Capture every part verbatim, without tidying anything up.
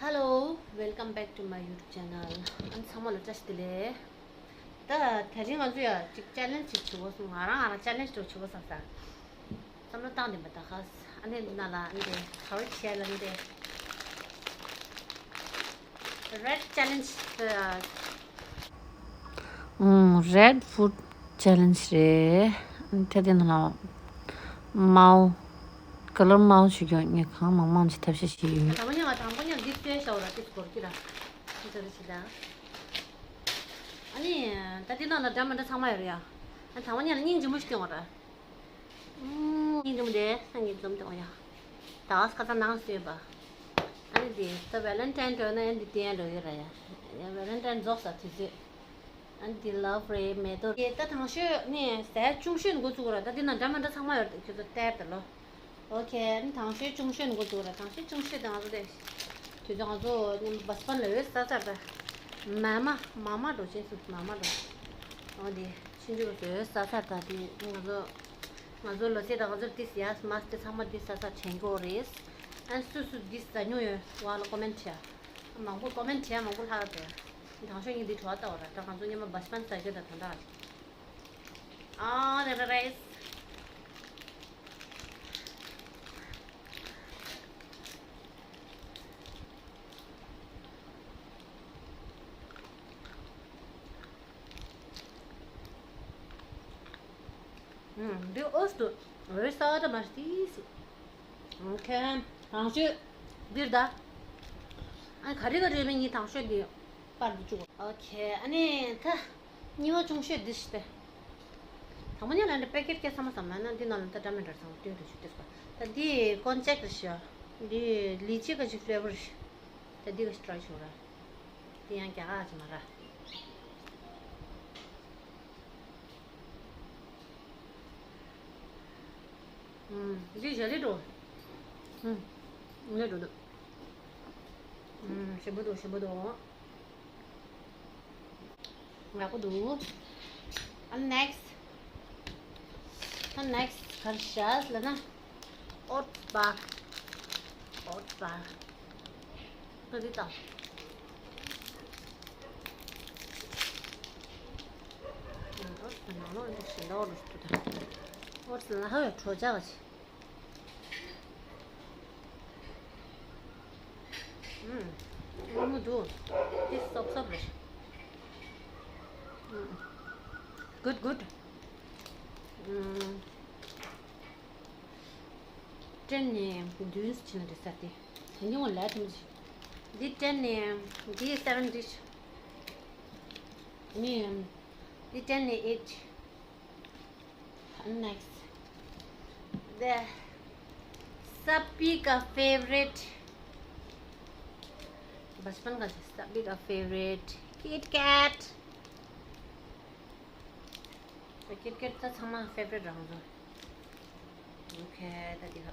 Hello, welcome back to my YouTube channel. ཨ་ནི་ཚང་མ་ལ་བཀྲ་ཤིས་བདེ་ལེགས། ད་དེ་རིང་ང་ཚོ་ཡ་གཅིག་ཅེ་ལེན་ཇི་ཅིག་བྱེད་དགོས་སོང་། ང་རང་ང་རང་ཅེ་ལེན་ཇི་འདྲ་བྱེད་དགོས་བསམ་ས། བསམ་བློ་བཏང་བསྡད་པ་ད་ཁ། ཨ་ནི་འདི་ན་ལ་ཨ་ནི་དེ་ག་བ་བྱས་ལ་ཨ་ནི་དེ་Red challenge. ཨུམ། Red food challenge རེད། ཨ་ནི་ད་དེ་ན་ལ་མའོ། ཀ་ལར་མའོ་བྱེད་རྒྱུ་ངས་གང་མང་མང་ཅིག་ཐབས་ཤེས་བྱེད་ཀྱི་ཡོད། དང་པོ་ཉིད་ང་དང་པོ་ཉིད་འདི་བཙལ་བྱའོ་ར་དེ་སྐོར་གྱི་ར། འདི་ཚོ་རེ་བྱེད་ད། ཨ་ནི་ད་དེ་ནང་ལ་འདྲ་མི་འདྲ་ཚང་མ་ཡོད་རེད་ཡ། ཨ་དང་པོ་ཉིད་ལ་སྙིང་རྗེ་མོ་ཞིག་སྐྱོང་བ་ར། ཨུམ། སྙིང་རྗེ་མོ་དེ་སང་ཉིན་འཛོམས་དང་ཡ། ད་ཨ་སི་ཁ་ས་ནང་སོས་པ། ཨ་ནི་དེ་ད་ཝེ་ལན་ཊའིན་འགྲོ་ན་ཨ་ནི་དེ་ཡང་འགྲོ་ཡོད་ར་ཡ། ཡ་ཝེ་ལན་ཊའིན་རྫོགས་ས་དུས་ཚོད། ཨ་ནི་དེ་ལབ་རེད་མེ་ཏོག་རེད། ད་དང་ཤོས་ནི་ཟས་ཆུང་ཤོས་ནས་འགོ་བཙུགས་ར། ད་དེ་ན་འདྲ་མི་འདྲ་ཚང་མ་ཡོད་རེད། ཁྱོད་ཚོ་ལྟར་དུ་ལོ། ཨོ་ཁེ། ཨ་ནི་དང་ཤོས་ཆུང་ཤོས་ནས་འགོ་བཙུགས་ར། དང་ཤོས་ཆུང་ཤོས་དེ་ང་ཚོ་དེ། དུས་ཚོད་ང་ཚོ་ནི་བ་སི་པན་ལ་འོད་ས་ཚར་ད། མ་མ་མ་མ་འགྲོ་ཆེན་སུ་མ་མ་འགྲོ། ཨོ་དེ་ཕྱིན་ཆུ་ཚོད་འོད་ས་ཚར་ད་དེ་ང་ཚོ། ང་ཚོ་ལོ་ཚད་དང་ང་ཚོར་ཏིས་ཡ་མ་སྟེ་ཚང་མ་ཏིས་ས་ས་དྲན་གོ་རེད། ཨན་སུ་སུ་ཏིས་ས་ཉོ་ཡོད་བ་ལ་ཀོ་མེན་ཊི་བྱ། མང་པོ་ཀོ་མེན་ཊི་བྱ་མང་པོ་ལྷག་དེ། དང་ཤོས་ཡིན་འདི་བྲོ་བ་ལྟ་བ་ར་ད་ང་ཚོ་ཉི་མ་བ་སི་པན་ས་ཆོད་ད་ད་ད། ཨ་རེ་རེ་རེ། འདི་ཨོ་སི་དུ་རེ་ས་ད་མ་སྟིས། ཨོ་ཁེ། དང་ཤོས་འདིར་ད། ཨ་ག་རེ་ག་རེ་མིན་ངའི་དང་ཤོས་འདི་པར་འདི་བཅུག་ཨོ་ཁེ། ཨ་ནི་ད་གཉིས་པ་ཆུང་ཤོས་འདི་ཞིག་སྟེ། དང་པོ་ཉིད་ལ་འདི་པེ་ཀེ་ཊི་སྐྱེལ་ས་མ་བསམ་མེད་ན་འདི་ནང་ལ་ད་འདྲ་མི་འདྲ་ཚང་མ་སྟོན་དུ་ཞུ་དེ་སོ། ད་འདི་ཀོན་ཅེག་རེད་ཤག་འདི་ལི་ཅི་ག་ཅིག་ཕི་ལེ་ཝར་རེད་ཤག་ད་འདི་ག་ཞིག་ཊ་རའི་ཞུ་ར། འདི་ཡང་རྒྱ་གར་ཅིག་མ་ར། ཨུམ། འདི་ཞལ་ལས་འགྲོ། ཨུམ། ལས་འགྲོ་འདུག་ཨུམ། ཞིམ་པོ་འདུག་ཞིམ་པོ་འདུག་ཡག་པོ་འདུག་ཨ་ནེག་སི་ཊི། ཨ་ནེག་སི་ཊི་ག་རེ་བཞག་ལབ་ན། ཨོ་ཊི་སི་པར། ཨོ་ཊི་སི་པར། ཨ་འདི་དང་། ཨོ་ཊི་སི་ནང་ལོགས་འདི་ཞིམ་པོ་འདུག་ཨོ་ཊི་སི་ལ་ཧ་ཡ་གྲོ་ཆག་ཅིག་ཨུམ། རིང་མོ་འདུག་འདི་སོབ་སོབ་རེད། ཨུམ། གུཌ་གུཌ། ཨུམ། ཊེན་ནས་བདུན་ཕྱིན་ན་འགྲིག་ས་དེ། དེ་ཉུང་བ་ལས་ཐུམ་ཅིག་འདི་ཊེན་ནས་འདི་སེ་བེན་འགྲིག་ནི། འདི་ཊེན་ནས་ཨེཊ། Next, the सभी का फेवरेट, बचपन का सभी का favourite Kit Kat। Kit Kat ད་ཚང་མ་ཕེ་ཝ་རིཊ་རང་བཟོ། ཨོ་ཁེ། ད་འདི་ཧ།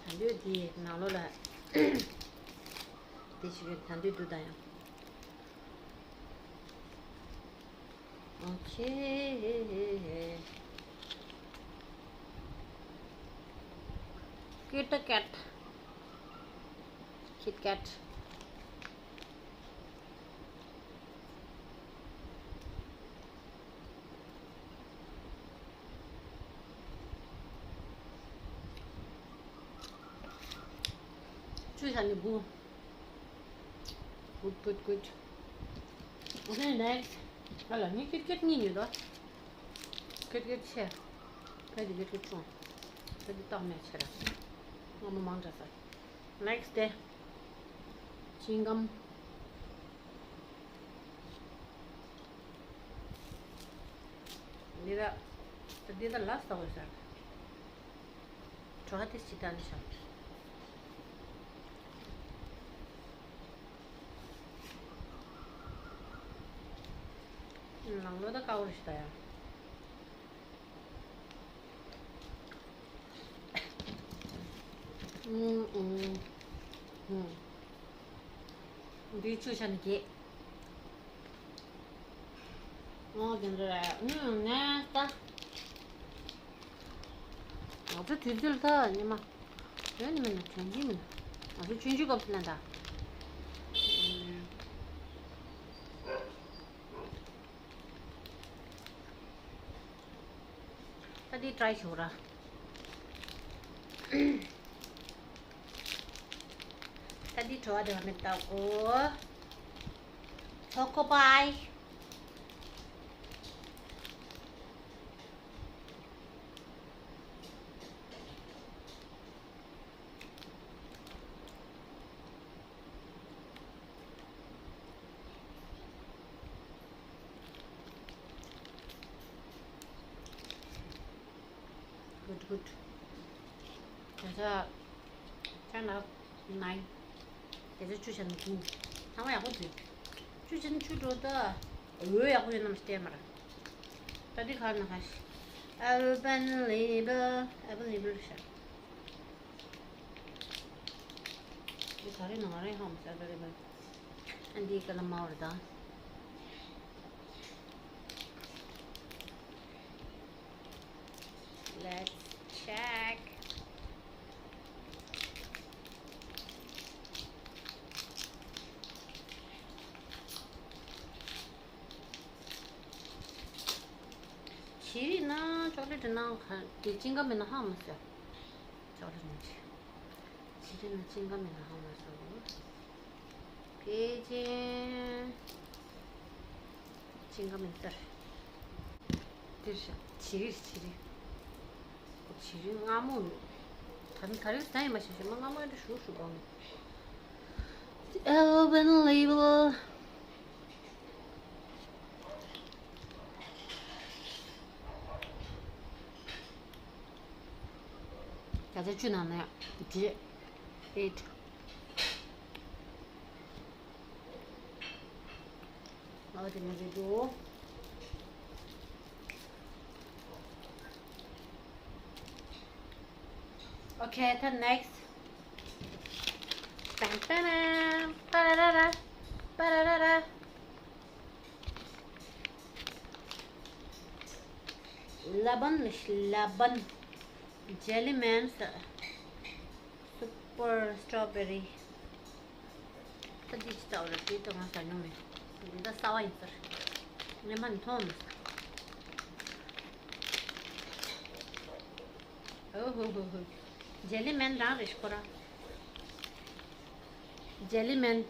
ད་འདོད་དེ་ནང་ལོགས་ལ་དེ་ཞིག་ཡོད། ད་འདོད་དུ་ད་ཡང་། ཨོ་ཁེ། Kit Kat, Kit Kat། ཆུ་ཤ་ནི་བུ། Good, good, good. Okay, next. ཨ་ལ་ངས་ཀིཊ་ཀེཊ་གཉིས་ཉོས་དོ། ཀིཊ་ཀེཊ་ཆེ། ཕ་གི་ཀིཊ་ཀེཊ་ཆུང་། ཕ་གི་སྟག་མས་ཆེ་ར། སྔོན་མོ་མང་དྲགས་ས། Next day. ཅིང་གམ། འདི་ད། འདི་ད་ལ་ས་འོ་ཟེར། གྲོ་ཁ་དེ་ཅི་ད་ནི་ཤོག་ནང་ལོ་ད་ཀ་བོ་རེ་ཞིག་ད་ཡ། ཨུམ། ཨུམ། ཨུམ། འདི་ཆུ་ཤ་ནི་གེ། ཨོ་དེ་འདྲ་རེད། ཨུམ། ནས་ད། ང་ཚོ་དུས་ཚོད་ལ་ད་ཉི་མ་ཡོད་ནི་མིན་ན་དྲན་གྱི་མིན། ང་ཚོ་ཆུང་ཆུང་སྐབས་སུ་ལེན་ད། ད་འདི་ཊ་རའི་བྱེད་ར། ད་འདི་བྲོ་བ་དེ་བ་མི་ལྟ་གོ། ཆོ་ཀོ་པའི། Good, good. That's a ten out of nine. དེ་ཚོ་ཆུ་ཆེན་གྱིན། ཚང་མ་ཡག་པོ་འདུག་ཆུ་ཆེན་ཆུ་འགྲོ་ད། འོ་ཡག་པོ་ཡོད་ནམ་ཞིག་བལྟས་མ་ར། ད་འདི་ག་ན་ག་ཤི། Alpen Label, Alpen Label ཤ། འདི་ག་རེ་ན་ང་རེ་ཧམ་ས་Alpen Label། ཨ་འདི་ཀ་ལ་མ་བར་ད། Let's check. ཞི་རི་ན་ཅོག་ལེ་ཊི་ན་ག་དེ་ཅིང་ག་མེད་ན་ཧ་མ་སོ། ཅོག་ལེ་ཊི་ན་ཅི། ཞི་རི་ན་ཅིང་ག་མེད་ན་ཧ་མ་སོ། ཕེ་ཅིན། ཅིང་ག་མིན་ཟེར། འདིར་བཞག་བྱི་རིལ་བྱི་རིལ། བྱི་རིལ་མངར་མོ་ཡོད། ད་ནི་ད་རེས་ཟ་ཡི་མ་ཤེས་ཤེས་མ་མངར་མོ་ཡོད་འདྲ་ཞུ་ཞུ་གོ་མི། Alpen Label། བརྒྱ་ཆ་བཅུ་ནང་ནས་བརྒྱད། Eight། ཨོ་དེ་ནས་རེད་འདུག Okay, the next. Pam, pam, pam. Pararara, pararara. Laban, Laban. Jelly Man. Super strawberry. ད་འདི་ཅི་ལྟ་བུ་རེད། དེ་ད་ང་ཟ་མྱོང་མེད། འདི་ད་གསར་བ་ཡིན་ཟེར། ངས་མ་ནི་མཐོང་མི་ཟ། ཨོ་ཧོ་ཧོ་ཧོ། Jelly Man རང་རེད་ཤག་ཁོ་རང་། Jelly Man།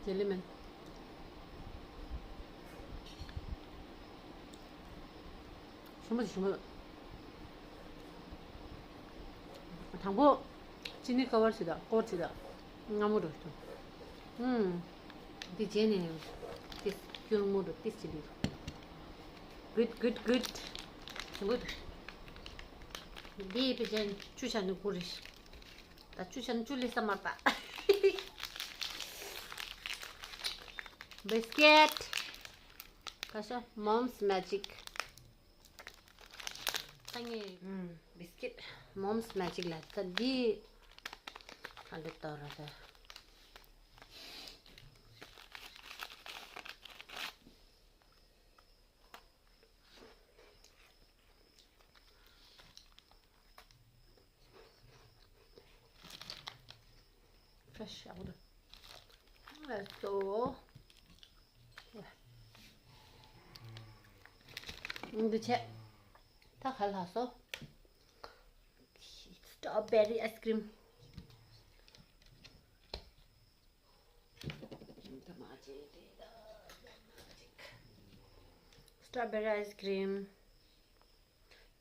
Jelly Man། ཞིམ་པོ་ཞིམ་པོ། དང་པོ་ཅི་ནི་ཀ་བར་བྱེད་དང་ཀོར་བྱེད་དང་མངར་མོ་འགྲོ་ཐུབ། ཨུམ། འདི་རྗེས་ནས་ཏིས་སྐྱུར་མོ་འགྲོ་ཏིས་ཅི་འདུག Good, good, good. ཞིམ་པོ་འདུག་འདི་ཕལ་ཆེར་ཆུ་ཆ་ནི་ཀུ་རེ། ད་ཆུ་ཆ་ནི་ཆུ་ལི་ས་མར་ད། Biscuit. ཁ་ཤ་Mom's Magic. ད་ངས་ཨུམ་Biscuit Mom's Magic ལ་ད་འདི་ག་འདྲ་གཏོར་ར་ད། Fresh out. Let's go. འདི་བྱས། ད་ག་ལ་སོ། Strawberry ice cream. Strawberry ice cream.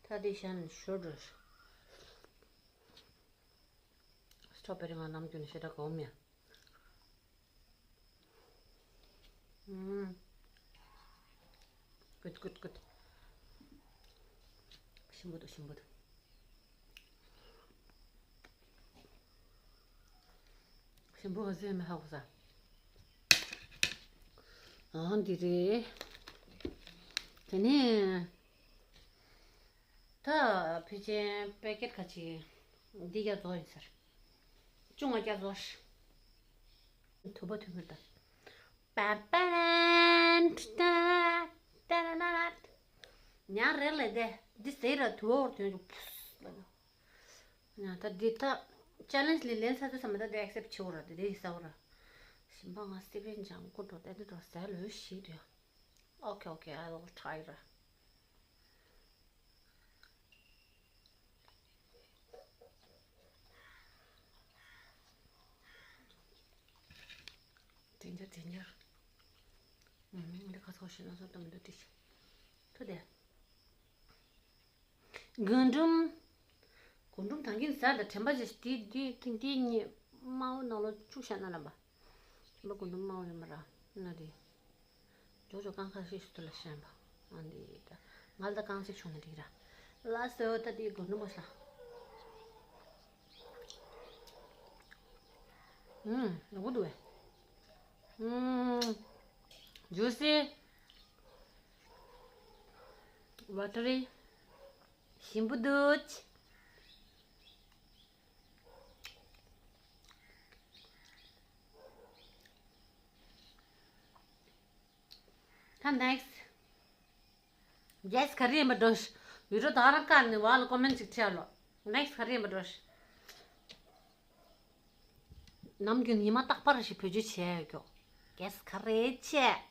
ད་འདི་ཤ་ནི་ཤོར་འགྲོ། Strawberry ང་ནམ་རྒྱུན་ནས་ཞེ་དྲག་གོམས་ཡ། ཨུམ། Good, good, good. ཞིམ་པོ་འདུག་ཞིམ་པོ་འདུག་ཞིམ་པོ་ག་ཚོད་མི་ཧ་གོ་ས། ཨང་འདི་རེད། དེ་ནས། ད་ཕལ་ཆེར་པེ་ཀེཊ་ཁ་ཅིག་འདི་རྒྱ་རྫོགས་ཡིན་ཟེར། བཅུ་ལྔ་རྒྱ་རྫོགས། དུ་བ་དུ་མི་ད། པ་པ་རན་ཏ་ཏ་ར་ན་ར། ཉག་རེ་ལས་དེ་འདི་ཟེར་ར་དུ་བོར་དོན་ཅུ་ཕུས་ལ། ཉག་ད་འདི་ད་ཅལ་ལེན་ལི་ལེན་ས་དུ་ས་མ་ད་དེ་ཨེག་སེབ་ཆེ་བོ་ར་དེ་དེ་ཡི་ས་བོ་ར། ཞིམ་པ་ང་སི་པན་ཇང་ཀུ་འགྲོ་དེ་འདི་འགྲོ་ཟེར་ལོས་ཤི་དུ་ཡ། Okay, okay, I will try it. དེ་འདྲ་དེ་འདྲ། ཨུམ། འདི་ཁ་ཚོ་ཞིག་ན་སོ་དམ་འདུ་དེ་ཞིག་ཐུ་དེ། རྒུན་འབྲུམ། རྒུན་འབྲུམ་ད་གིན་ཟ་ད་དྲན་པ་ཅིག་དེ་དེ་དེ་དེ་གཉིས་དམར་པོ་ནང་ལོ་བཅུག་བཞག་ན་ལབ་པ། དྲན་པ་རྒུན་འབྲུམ་དམར་པོ་ཡོད་མ་ར་ན་དེ། ཇོ་ཇོ་རྐང་ཁ་ཤས་ཤིག་ཏུ་ལ་ཤན་པ། ཨ་འདི་ད་ང་ལ་ད་རྐང་གཅིག་བྱུང་ན་འགྲིག་ར། ལ་སོ་ད་དེའི་དགོས་ནུ་མ་ཤ། ཨུམ། ཡག་པོ་འདུག་བས། ཨུམ། ཇུ་སི། ཝ་ཊ་རི། ཞིམ་པོ་འདུག་ད་next། Guess ག་རེ་ཡིན་པ་འགྲོ་ཤི། བི་ཌི་ཡོ་ད་རང་བཀག་ནས་བ་ལ་ཀོ་མེན་ཊི་ཅིག་བྲིས་ལོ། Next ག་རེ་ཡིན་པ་འགྲོ་ཤི། ནམ་རྒྱུན་ཉི་མ་རྟག་པར་ཞིག་བེད་སྤྱོད་བྱས་ཡོད་ཀྱོ། Guess ག་རེ་བྱས།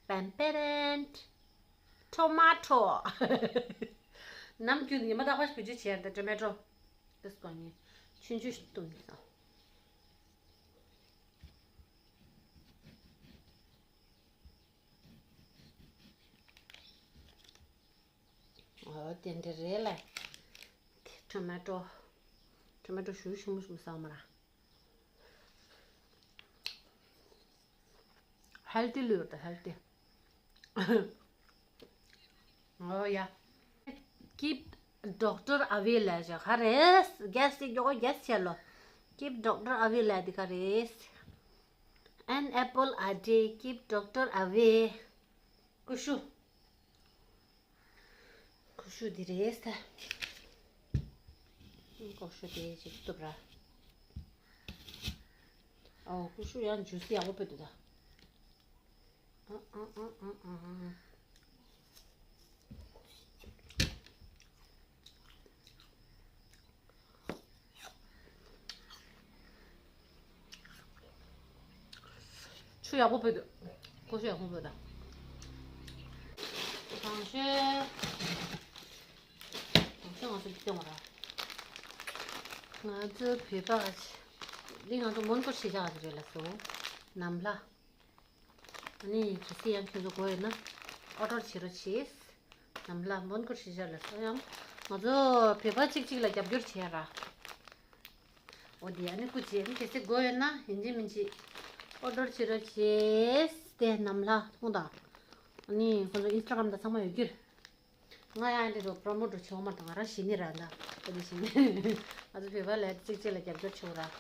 པན་པན། Tomato། ནམ་རྒྱུན་ཉི་མ་རྟག་པར་ཞིག་བེད་སྤྱོད་བྱས་ཡོད་ད་tomato། This one ཆུང་ཆུང་ཞིག་བཏུང་ཡིན་ས། འོ་དེ་འདྲ་རེད་ལ། ཊོ་མ་ཊོ། ཊོ་མ་ཊོ་ཞུ་ཞུ་མུ་ཞུ་མུ་ཟ་མ་ར། ཧེལ་ཐི་ལུས་ད་ཧེལ་ཐི། འོ་ཡ། Keep doctor away ལ་ཞག་ཧ་རེས། གེས་ཅིག་མགྱོགས་གེས་བྱས་ལོ། Keep doctor away ལ་དེ་ག་རེས། An apple a day keep doctor away. ཀུ་ཤུ། ཀུ་ཤུ་འདི་རེད་ས། ཀུ་ཤུ་དེ་ཅིག་བཏུབ་ར། ཨོ་ཀུ་ཤུ་ཡང་ཇུས་ཡག་པོ་ཕུད་འདུག་ད། ཨ་ཨ་ཨ་ཨ་ཨ། ཆུ་ཡག་པོ་ཕུད་འདུག་ཀུ་ཤུ་ཡག་པོ་ཕུད་ད། དང་ཤོས། དང་ཤོས་ང་ཚོ་འདི་སྟོན་བ་ར། ང་ཚོ་བོད་པ་འདི་ང་ཚོ་མོན་གྷོ་གཞིས་ཆགས་ཀྱི་རེད་ལ་སོ། ནམ་ལྷ། ཨ་ནི་གལ་སྲིད་ཡང་ཁྱོད་ཚོ་དགོས་ཡོད་ན་ཨོ་ཌར་བྱེད་རོགས་བྱེད། ནམ་ལྷ་མོན་གྷོ་གཞིས་ཆགས་ལ་སོ་ཡང་ང་ཚོ་བོད་པ་གཅིག་གཅིག་ལ་རྒྱབ་སྐྱོར་བྱེད་ར། འོ་དེ་ཨ་ནི་སྐུ་མཁྱེན་གལ་སྲིད་དགོས་ཡོད་ན་ཡིན་གཅིག་མིན་གཅིག་ཨོ་ཌར་བྱེད་རོགས་བྱེད་དེ་ནམ་ལྷ་ཐོང་དང་། ཨ་ནི་ཁོ་ཚོ་ཨིན་སི་ཊ་གྷ་རམ་དང་ཚང་མ་ཡོད་རྒྱུ་རེད། ང་ཡང་འདི་ཚོ་པྲོ་མོ་ཊ་བྱེད་འོང་མ་དང་ང་རང་གཞི་ནས་ར་འདའ་ཁོ་དེ་གཞི་ནས་ང་ཚོ་བོད་པ་ལ་གཅིག་གཅིག་ལ་རྒྱབ་སྐྱོར་བྱེད་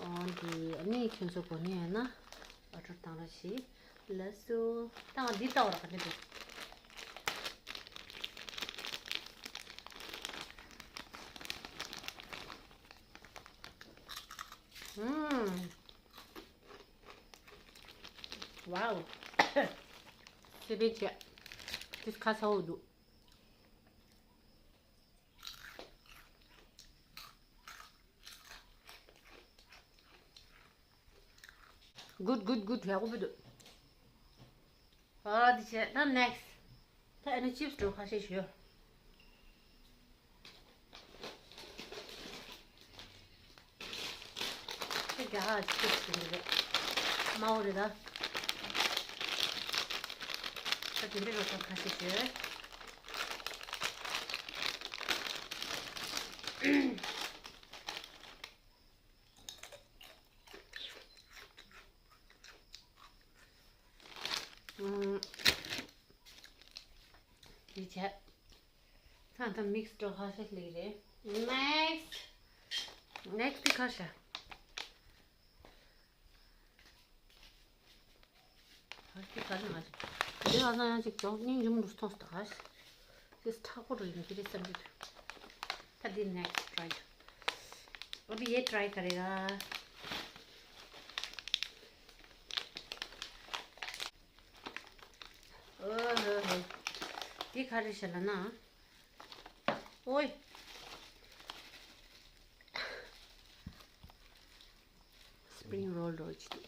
འོ་ར། འོ་དེ་ཨ་ནི་ཁྱོད་ཚོ་དགོས་ནི་ཡོད་ན་ཨོ་ཌར་བཏང་རོགས་བྱེད། ལགས་སོ། ད་ང་འདི་ལྟ་བ་ར་ག་འདྲ་འདུག་ཨུམ། ཝའོ། སི་པན་བྱས། ཏིས་ཁ་ཚ་བོ་འདུག Good, good, good. ཡག་པོ་འདུག་ཨ་དེ་བྱས་ད་next། ད་ཨ་ནི་chips འགྲོ་ཁ་ཤས་ཞུ། ཁྱེད་རྒྱ་ཧ་chips འདི་རེད། དམར་པོ་རེད་ད། ད་དེ་འདྲའི་རོ་ཐང་ཁ་ཤས་ཞུ། ཨུམ། དེ་བྱས། ད་ད་mix འགྲོ་ཁ་ཤས་ལེགས་རེད། Next. Next དེ་ཁ་ཤས། ཨ་ཅེ་ག་ལ་ང་ཅིག་དེ་ང་ཚང་ཡང་ཅིག་ཅོག་སྙིང་རྗེ་མོ་འདུག་མཐོང་སོང་ད། ཨ་ཅེ་དེ་མཁྲེགས་པོ་རུ་ཡིན་གྱི་རེད་བསམ་གྱི་འདུག་ད་འདི་next try འདུག་ཨ་བི་ཡེ་try ག་རེ་ག་ཨོ་ཧོ་ཧོ། འདི་ག་རེ་བྱས་ལབ་ན། ཨོའི། སི་པི་རིང་རོལ་འདྲ་བོ་ཅིག་འདུག་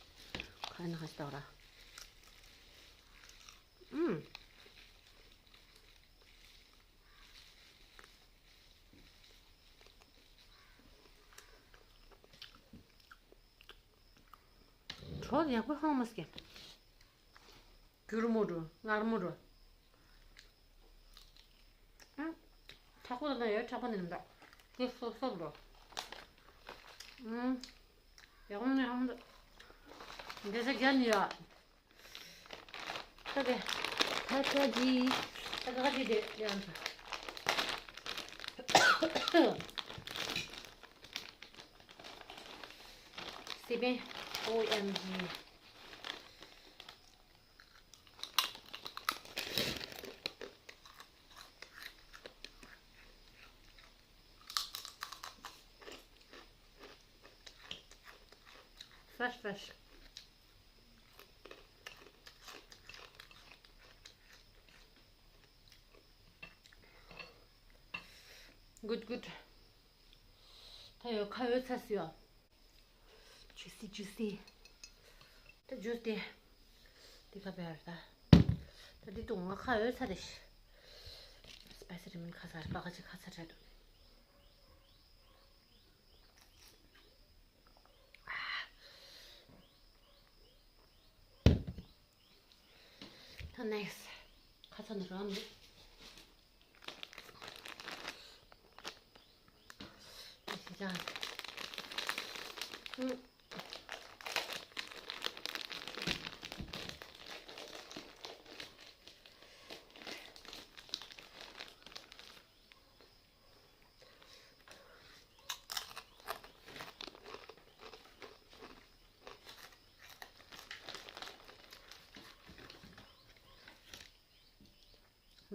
ག་ནས་ག་ཞིག་བཏགས་ར། ཨུམ། གྲོགས་ཡག་པོ་ཧང་མ་སྐྱེ། གུར་མོ་འགྲོ། ངར་མོ་འགྲོ། ཨ། མཁྲེགས་པོ་དང་ཡོད། མཁྲེགས་པོ་ནི་མི་འདུག་དེ་སོབ་སོབ་འགྲོ། ཨུམ། ཡག་པོ་ནི་ཧང་འདུག་འདི་ཚོ་རྒྱ་ནི་ཡོད། ད་ག་ད་ད་ཇི། ད་ག་ཇི་དེ་ཡང་ཚ། སི་པན། ཨོ་ཨེམ་ཇི། Fresh, fresh. Good, good. ད་ཡོད་ཁ་ཡོད་ཚ་སི་ཡོད། Juicy, juicy. ད་ཇུས་དེ། འདི་ག་བེར་ད། ད་འདི་དུང་ང་ཁ་ཡོད་ཚ་རེ་ཤི། སི་པའི་སི་རེ་མིན་ཁ་ཚ་རེ་པ་ཁ་ཅིག་ཁ་ཚ་རེ་འདུག་ད་next ཁ་ཚ་ནི་རང་འདུག་ཞེ་ཅང་།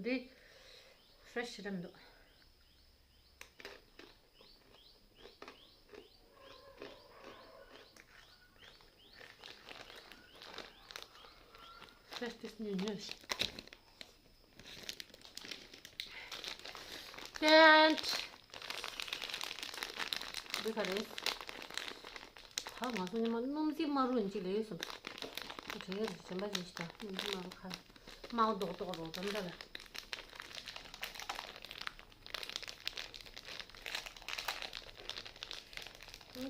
འདི་fresh རམ་འདུག fresh this new news. ཏན། འདི་ག་རེད། ད་ང་ཚོ་ཉི་མ་སྣུམ་རྩི་མ་རུ་ཅིག་ལས་སོང་། དེ་གས་རེད་གཞན་པ་ཅིག་ཤི་ད་སྣུམ་རྩི་མ་རུ་ཁ། མའོ་རྡོག་རྡོག་རོ་ཙམ་ད་ལ།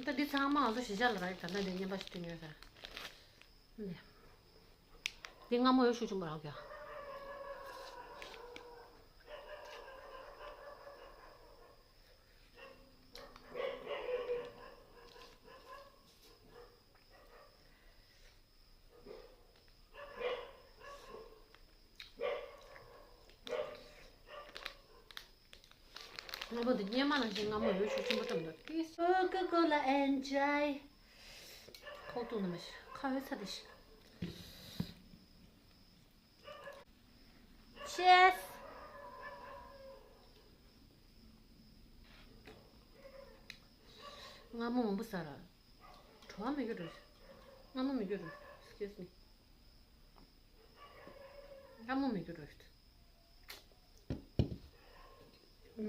ད་འདི་ཚང་མ་ང་ཚོ་གཞིས་ཆགས་ལ་རག་གི། ད་ལྟ་འདི་རྔན་པ་ཞིག་སྟོན་ཡོད་ད། འདི་སྔ་མོ་ཡོད་ཤུགས་ཆེན་པོ་རག་གི། སྔ་མོ་འདི་སྔོན་མ་ནང་བཞིན་སྔ་མོ་ཡོད་ཤུགས་ཆེན་པོ་བཏང་འདུག་ཏིས། Coca-Cola enjoy. ཁོག་ཏུ་ནི་མ་ཤི་ཁ་འོད་ཚ་དེ་ཤི། Cheers. སྔ་མོ་མང་པོ་ཟ་ར། བྲོ་བ་མི་འགྱུར་རེད། སྔ་མོ་མི་འགྱུར་རེད། Excuse me. སྔ་མོ་མི་འགྱུར་རེད།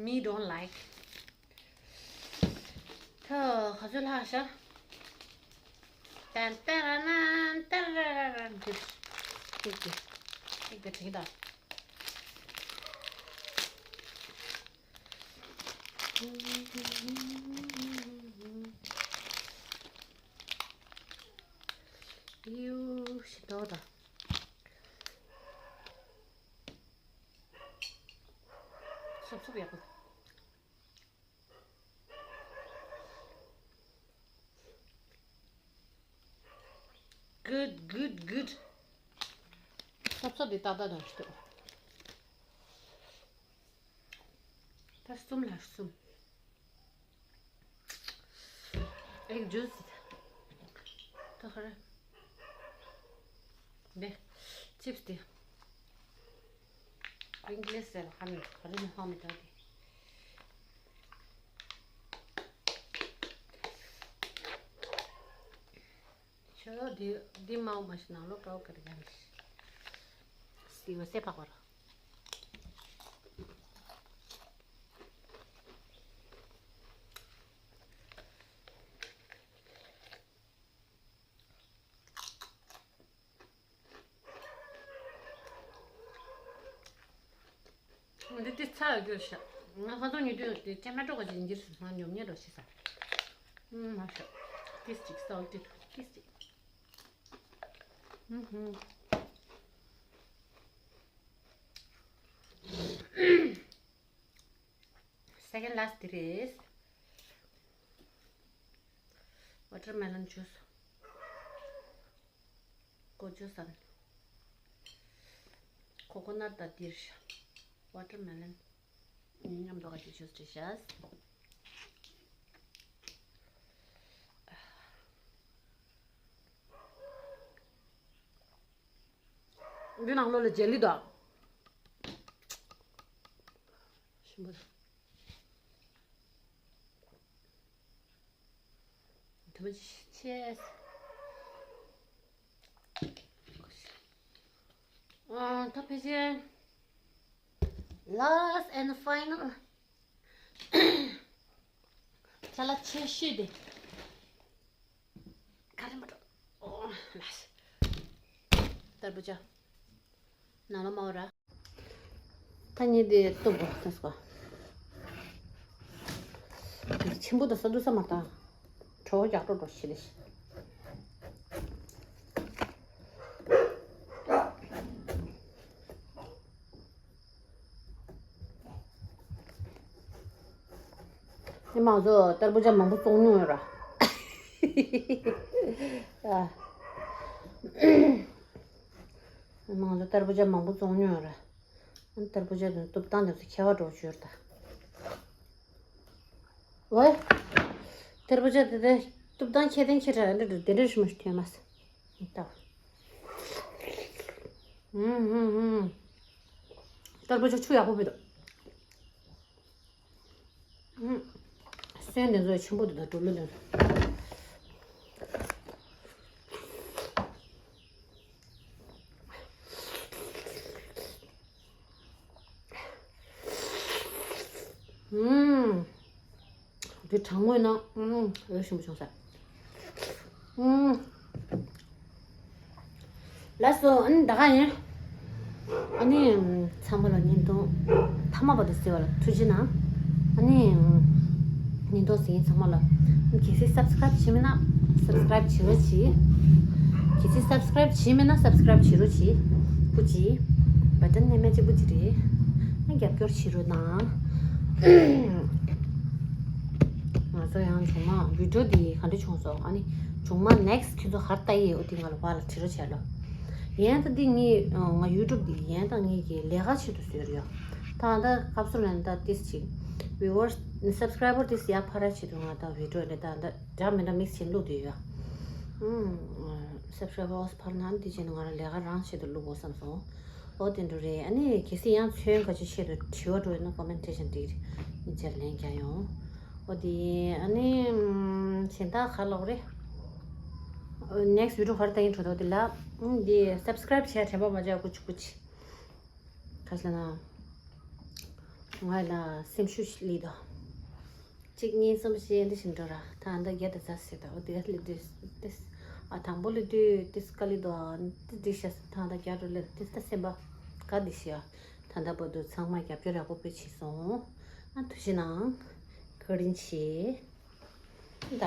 Me don't like. ཐ་ག་ཚོད་ལྷག་ཤག་ཏན་ཏན་ར་ནན་ཏན་ར་ར་ར་འདིར། ཏིག་ཏིག་ཏིག་ཏིག་དྲིག་དང་། ཡུ་ཤི་དོ་དང་། སོབ་སོབ་ཡག་པོ། Good, good, good. སོབ་སོབ་དེ་ཏག་ཏག་དང་ཤི་དོ། ད་གསུམ་ལ་གསུམ། Egg juice. ད་ཧར། དེ། chips དེ། Pringles ཟེར་ཧ་མི་ག་རེ་ནི་ཧ་མི་ད་དེ། ཆོ་དེ་དེ་མའོ་མ་ཤི་ནང་ལོགས་ཀའོ་ག་རེ་ཡང་ཤི། སི་བ་སེ་ཕག་པ་ར། འདི་ཏིས་ཚ་ཡོད་རྒྱུ་ཤ། ང་ཁ་སང་ཉོས་དུས་དེ་ཅ་མ་ཏྲོ་ག་ཅིག་ཡིན་གྱི་རེད། ང་ཉོབ་ཉེ་འགྲོ་ཤི་ས། ཨུམ་མ་ཤ། ཏིས་ཅིག་སའོ་ཏི་ཏིས་ཅིག་ཨུམ་ཧུམ། Second last དེ་རེད། Watermelon juice. Goju san. Coconut དང་འདིར། Watermelon. མཉམ་དུ་ག་ཅིག་juice བྲིས་ཤག་འདི་ནང་ལོགས་ལ་ཇེ་ལི་དང་། ཞིམ་པོ་དང་། དུ་མ་ཆེས། ཨ། ད་ཕལ་ཆེར་last and final ཅ་ལག་ཆེ་ཤོས་དེ། ག་རེ་མ་འགྲོ། ཨོ་ལ། ཏར་བུ་ཇ། ནང་ལ་མ་འོ་ར། ད་ཉིད་དེ་སྟོབས་པོ་ཏེས་གོ། ཆེན་པོ་དང་ས་འདུག་ས་མ་ད། གྲོགས་རྒྱག་འགྲོ་འགྲོ་ཤི་རེ་ཤི། ཨེ་མང་ཚོ་ཏར་བུ་ཇ་མང་པོ་བཙོང་མྱོང་ཡོད་ར། ཨ། ཨེ་མང་ཚོ་ཏར་བུ་ཇ་མང་པོ་བཙོང་མྱོང་ཡོད་ར། ཨ་ཏར་བུ་ཇ་དང་ཏུབ་བཏང་དེ་ཚོ་ཁྱད་པར་འགྲོ་བཅུག་ཡོད་ར་ད། ཝེ། ཏར་བུ་ཇ་དེ་དེ་ཏུབ་བཏང་ཁྱད་ལྡན་ཁྱད་ར་འདི་འདྲ་འདི་འདྲ་ཞིག་མ་ཞིག་ཐོན་མ་སོང་། ད། ཧུམ་ཧུམ་ཧུམ། ཏར་བུ་ཇ་ཆུ་ཡག་པོ་མི་འདུག་ཨུམ། སོན་དེ་ཚོ་ཆེན་པོ་དེ་དང་གྲོ་ལོ་དེ་ཚོ། ཨུམ། དེ་གྲང་མོ་ཡིན་ན་ཨུམ་འོད་ཞིམ་པོ་བྱུང་ས། ཨུམ། ལགས་སོ། ཨ་ནི་ད་ག་ཡིན། ཨ་ནི་ཚང་མ་ལ་ཉིན་ཐོང་ཐ་མ་བར་དུ་གཟིགས་པ་ལ་ཐུགས་རྗེ་གནང་། ཨ་ནི་ཉིན་ཐོང་གཟིགས་མཁན་ཚང་མ་ལ་གལ་སྲིད་subscribe བྱས་མེད་ན་subscribe བྱེད་རོགས་གྱིས། གལ་སྲིད་subscribe བྱས་མེད་ན་subscribe བྱེད་རོགས་གྱིས། བུ་གྱིས་button ནས་མེད་ཅིག་བུ་གྱི་རེད། ཨ་རྒྱབ་སྐྱོར་བྱེད་རོགས་གནང་། ང་ཚོ་ཡང་མཇུག་མ་video འདི་ག་འདྲ་བྱུང་སོང་། ཨ་ནི་མཇུག་མ་next ཁྱེད་ཚོ་ག་རེ་ལྟ་ཡི་ཡོད་འོ་དེ་ང་ལ་བར་ལ་བྲིས་རོགས་བྱས་ལོ། ཡན་ད་འདི་ངའི་ང་YouTube འདི་ཡན་ད་ངའི་གི་ལས་ཀ་ཆེད་དུ་བཟོས་རེད་ཡ། ད་ད་སྐབས་སུ་ལན་ད་ཏིས་ཅིག་viewers subscriber ཏིས་ཡ་འཕར་ཆེད་དུ་ང་ད་video ལས་ད་ད་འདྲ་མི་འདྲ་mix བྱེད་ལུགས་དུ་ཡ། ཨུམ། subscribers འཕར་ན་འདི་བྱས་ནས་ང་རང་ལས་ཀ་རང་ཆེད་དུ་བླུག་དགོས་བསམ་སོང་། ཨོ་དེ་འདྲ་རེད། ཨ་ནི་གལ་སྲིད་ཡང་ཚོན་ག་ཅིག་ཆེད་དུ་དྲི་བ་འགྲོ་ཡོད་ན་comment section འདི་ཉིན་བྱས་ལན་རྒྱག་ཡོང་། ཨོ་དེ་ཨ་ནི་གཞན་དག་ག་ལོག་རེད། next video ག་རེ་ལྟ་ཡིན་འགྲོ་དོ་དེ་ལ་འདི་subscribe བྱས་དྲན་པ་མ་བརྗེད་གུ་ཅི་གུ་ཅི། ག་ཟེར་ན། ང་ལ་སེམས་ཤུགས་ཤིག་སླེབས་དོ། གཅིག་གཉིས་གསུམ་བཞི་འདི་བཞིན་འགྲོ་ར། ད་ཨ་མདའ་བརྒྱ་དང་རྩ་ཟེར་དོ། འོ་དེ་ག་སླེབས་དུས་ཏིས། ཨ་དང་པོ་སླེབས་དུས་ཏིས་དཀའ་ལས་འདུག་ཏིས་འགྲིག་ཤག་ད་ཨ་མདའ་བརྒྱ་འགྲོ་སླེབས་ཏིས་ད་སེམས་པ་དགའ་འདི་ཤི་ཡ། ད་ལྟ་བར་དུ་ཚང་མ་རྒྱབ་སྐྱོར་ཡག་པོ་དཔེ་བྱས་སོང་། ཨ་ཐུགས་རྗེ་གནང་། བཀའ་དྲིན་ཆེ།